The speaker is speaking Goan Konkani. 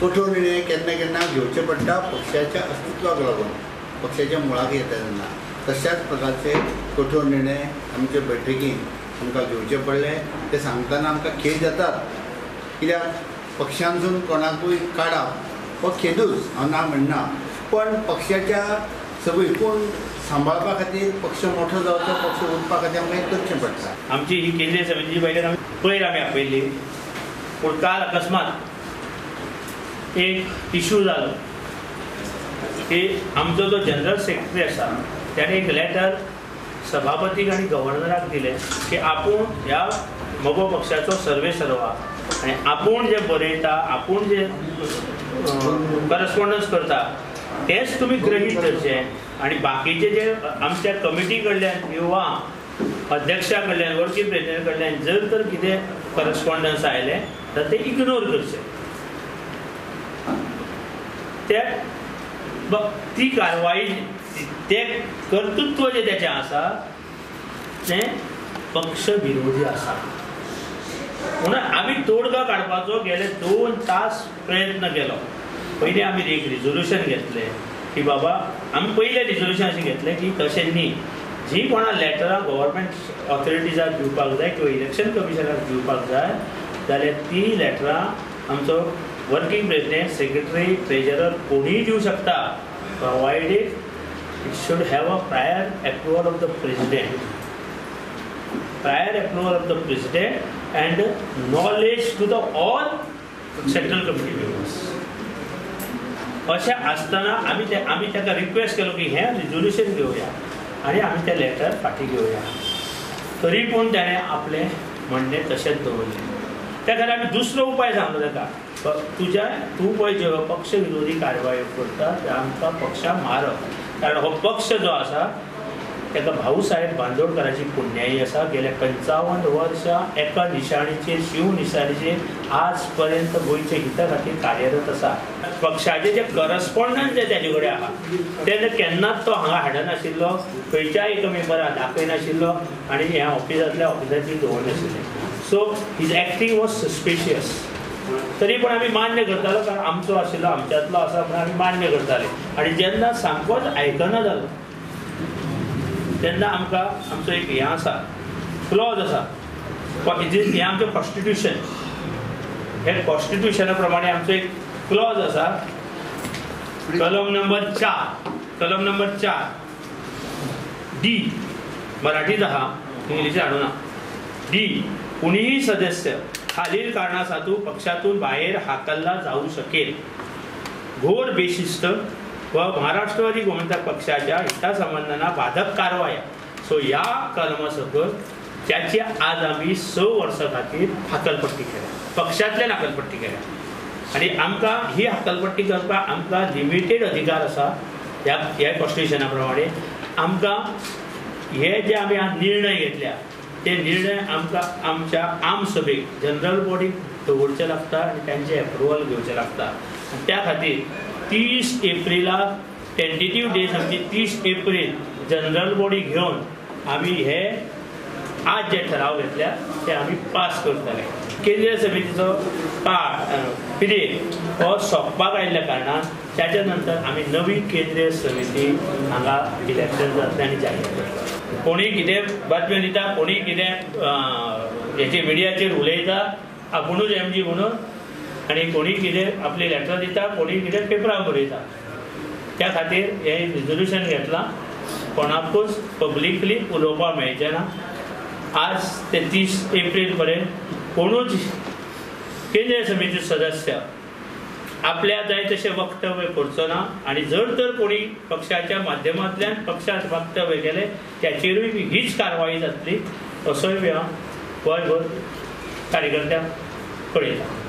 कठोर निर्णय केन्ना केन्ना घेवचे पडटा पक्षाच्या अस्तित्वाक लागून, पक्षाच्या मुळाक येता तेन्ना. तशाच प्रकारचे कठोर निर्णय आमचे बैठकीन आमकां घेवचे पडले. ते सांगतना आमकां खेद जातात, कित्याक पक्षांतसून कोणाकूय काडप हो खेदूच, हांव ना म्हणना, पण पक्षाच्या सगळी कोण सांबाळपा खातीर, पक्ष मोठो जावचो, पक्ष उरपा खातीर आमकां हें करचें पडटा. आमची ही केंद्रीय समितीची बैठक आमी पयर आमी आपयल्ली, पूण काल अकस्मात एक इशू जालो की आमचो जो जनरल सेक्रेटरी आसा त्याने एक लेटर सभापतीक आनी गव्हर्नराक दिलें की आपूण ह्या मगो पक्षाचो सर्वे सर्वा आनी आपूण जे बरयता, आपूण जे करस्पॉन्डन्स करता तेच तुमी गृहीत धरचें आनी बाकीचे जे आमच्या कमिटी कडल्यान किंवा अध्यक्षा कडल्यान वर्किंग प्रेसिडेंट कडल्यान जर तर कितें करस्पॉन्डन्स आयलें तर ते इग्नोर करचें. ते ती कारवाई, ते कर्तृत्व जें तेचें आसा तें पक्ष विरोधी आसा. म्हणून आमी तोडगा काडपाचो गेले 2 तास प्रयत्न केलो. पयलीं आमी एक रिजोल्युशन घेतलें की बाबा, आमी पयलें रिजोल्युशन अशें घेतलें की तशें न्ही, जी कोणा लेटरां गव्हर्मेंट ऑथॉरिटीजाक दिवपाक जाय किंवा इलेक्शन कमिशनाक दिवपाक जाय जाल्यार ती लेटरां आमचो वर्किंग प्रेसिडेंट, सेक्रेटरी, ट्रेजरर कोणीय दिवं शकता, provided it should have a prior approval of the president, prior approval of the president and knowledge to the all central committee members. अशें आसतना आमी ताका रिक्वेस्ट केलो की हें रिजोल्युशन घेवया आनी आमी तें लेटर फाटीं घेवया. तरी पूण ताणें आपलें म्हणणें तशेंच दवरलें. त्या खातीर आमी दुसरो उपाय सांगलो ताका, तुज्या तूं पळय ज्यो पक्ष विरोधी कारवायो करता ते आमकां पक्षाक मारप, कारण हो पक्ष जो आसा ताका भाऊसाहेब बांदोडकराची पुण्याई आसा. गेल्या 55 वर्सां एका निशाणीचेर, शिव निशाणीचेर आज पर्यंत गोंयच्या हिता खातीर कार्यरत आसा. पक्षाचे जे करस्पॉन्डन्स जे ताजे कडेन आहा ते केन्नाच तो हांगा हाडनाशिल्लो, खंयच्याय एका मेंबराक दाखयनाशिल्लो आनी ह्या ऑफिसांतल्या ऑफिसाचेर दवरनाशिल्लें. So his acting was suspicious. तरी पण आमी मान्य करतालो, कारण आमचो आशिल्लो, आमच्यांतलो आसा म्हणून आमी मान्य करताले. आनी जेन्ना सामकोच आयकना जालो तेन्ना आमकां आमचो एक हें आसा, क्लॉज आसा, हें आमचें कॉन्स्टिट्युशन, हे कॉन्स्टिट्युशना प्रमाणे आमचो एक क्लॉज आसा, कलम नंबर 4, कलम नंबर 4 डी, मराठीत आहा, इंग्लिशीत हाडूना. डी, कुणीही सदस्य खालील कारणासाठी पक्षातून बाहेर हाकलला जाऊ शकेल: घोर बेशिस्त व महाराष्ट्रवादी गोमंतक पक्षाच्या हितासंबंधांना बाधक कारवाया. सो ह्या कलमा सकयल त्याची आज आमी 6 वर्सां खातीर हाकलपट्टी केल्या, पक्षांतल्यान हाकलपट्टी केल्या. आनी आमकां ही हाकलपट्टी करपाक आमकां लिमिटेड अधिकार आसा ह्या ह्या कॉन्स्टिट्युशना प्रमाणे. आमकां हे जे आमी आज निर्णय घेतल्या ते निर्णय आमकां आमच्या आम सभेक, जनरल बॉडीक दवरचे लागता आनी तांचें एप्रुवल घेवचें लागता. आनी त्या खातीर 30 एप्रिलाक टेंटेटीव डेट आमची 30 एप्रील जनरल बॉडी घेवन आमी हे आज जे ठराव घेतल्या ते आमी पास करतले. केंद्रीय समितीचो काळ पिरियड हो सोंपपाक आयिल्ल्या कारणान त्याच्या नंतर आमी नवी केंद्रीय समिती हांगा इलेक्शन जातलें आनी जाहीर करतले. कोणी कितें बातम्यो दिता, कोणी कितें हेचे मिडियाचेर उलयता आपुणूच एमजी म्हणून, आनी कोणी कितें आपली लेटरां दिता, कोणी कितें पेपरार बरयता. त्या खातीर हें रिजोल्युशन घेतलां, कोणाकूच पब्लिकली उलोवपाक मेळचें ना. आज ते 30 एप्रील पर्यंत कोणूच केंद्रीय समिती सदस्य आपल्या जाय तशें वक्तव्य करचो ना, आनी जर तर कोणी पक्षाच्या माध्यमांतल्यान पक्षांत वक्तव्य केलें त्याचेरूय हीच कारवाई जातली असोय बी हांव गोंयभर कार्यकर्त्यांक कळयता.